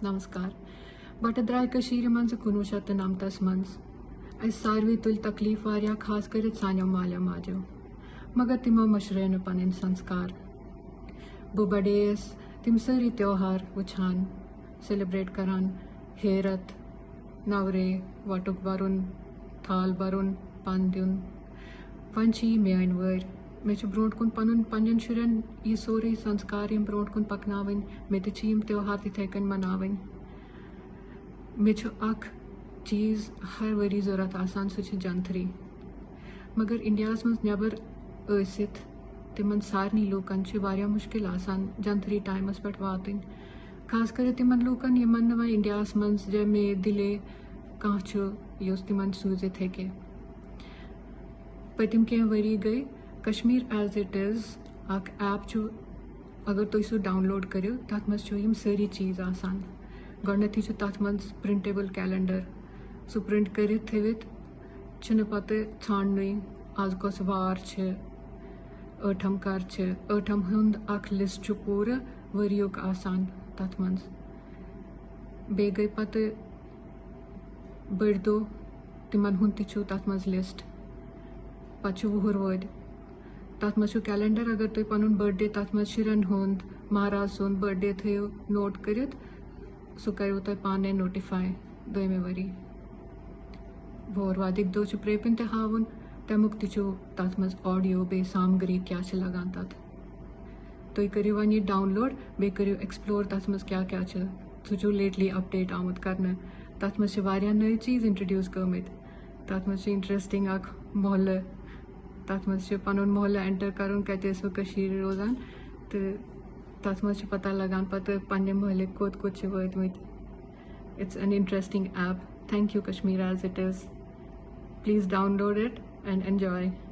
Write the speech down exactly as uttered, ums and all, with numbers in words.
نمسکار۔ بٹہٕ درٛاے کٔشیٖرِ منٛزٕ کُنوُہ شیٚتھ تہٕ نَمتَس منٛز۔ اَسہِ ساروٕے تُلۍ تکلیٖف واریاہ، خاص کٔرِتھ سانیو مالیو ماجیو۔ مگر تِمو مٔشرٲے نہٕ پنٕنۍ سنسکار۔ بہٕ بڑییَس تِم سٲری تیوہار وٕچھان، سیلیبریٹ کران، ہیرتھ، نوریہ، وٹُک برُن، تھال برُن، پن دیُن۔ وۄنۍ چھِ یہِ میٲنۍ وٲرۍ۔ مےٚ چھُ برونٛٹھ کُن پنُن، پننٮ۪ن شُرٮ۪ن یہِ سورُے سنسکار یِم برونٛٹھ کُن پکناوٕنۍ۔ مےٚ تہِ چھِ یِم تیوہار تِتھے کٔنۍ مناوٕنۍ۔ مےٚ چھُ اکھ چیٖز ہر ؤری ضوٚرتھ آسان، سُہ چھُ جنتھری۔ مگر انڈیاہس منٛز نٮ۪بر ٲسِتھ تِمن سارنٕے لوٗکن چھُ واریاہ مُشکِل آسان جنتھری ٹایمس پٮ۪ٹھ واتٕنۍ، خاص کٔرِتھ تِمن لوٗکن یِمن نہٕ وۄنۍ انڈیاہس منٛز جمع دِلے کانٛہہ چھُ یُس تِمن سوٗزِتھ ہیٚکہِ۔ پٔتِم کینٛہہ ؤری گٔے، کشمیر ایز اِٹ اِز اکھ ایپ چھُ، اگر تُہۍ سُہ ڈاؤن لوڈ کٔرِو، تَتھ منٛز چھُ یِم سٲری چیٖز آسان۔ گۄڈٕنیتھٕے چھُ تَتھ منٛز پرنٹیبل کیلنڈر، سُہ پرنٹ کٔرِتھ تھٲوِتھ چھُنہٕ پَتہٕ ژھانڈنُے آز کۄس وار چھِ، ٲٹھم کر چھِ۔ ٲٹھم ہُنٛد اکھ لسٹ چھُ پوٗرٕ ؤریُک آسان تَتھ منٛز۔ بیٚیہِ گٔے پَتہٕ بٔڑۍ دۄہ، تِمن ہُنٛد تہِ چھُ تَتھ منٛز لسٹ۔ پَتہٕ چھُ وُہُر وٲدۍ، تَتھ منٛز چھُ کیلنڈر۔ اگر تُہۍ پَنُن برتھ ڈے تَتھ منٛز شُرٮ۪ن ہُنٛد، مہراز سُنٛد برتھ ڈے تھٲیِو نوٹ کٔرِتھ، سُہ کَریو تۄہہِ پانَے نوٹیفاے دوٚیمہِ ؤری۔ وُہُر وادٕکۍ دۄہ چھُ پرٛیپِن تہِ ہاوُن، تَمیُک تہِ چھُ تَتھ منٛز آڈیو، بیٚیہِ سامگری کیٛاہ چھِ لَگان تَتھ۔ تُہۍ کٔرِو وۄنۍ یہِ ڈاؤن لوڈ، بیٚیہِ کٔرِو ایکسپلور تَتھ منٛز کیٛاہ کیٛاہ چھِ۔ سُہ چھُ لیٹلی اپڈیٹ آمُت کرنہٕ۔ تَتھ منٛز چھِ واریاہ نٔوۍ چیٖز انٹروڈیوس گٔمٕتۍ۔ تَتھ منٛز چھِ انٹرسٹنگ اکھ محلہٕ، تَتھ منٛز چھُ پَنُن محلہٕ اینٹر کرُن، کَتہِ ٲسوٕ کٔشیٖرِ روزان، تہٕ تَتھ منٛز چھِ پَتہ لگان پَتہٕ پَنٕنہِ محلٕکۍ کوٚت کوٚت چھِ وٲتمٕتۍ۔ It's an interesting app. Thank you, Kashmir as it is. Please download it and enjoy.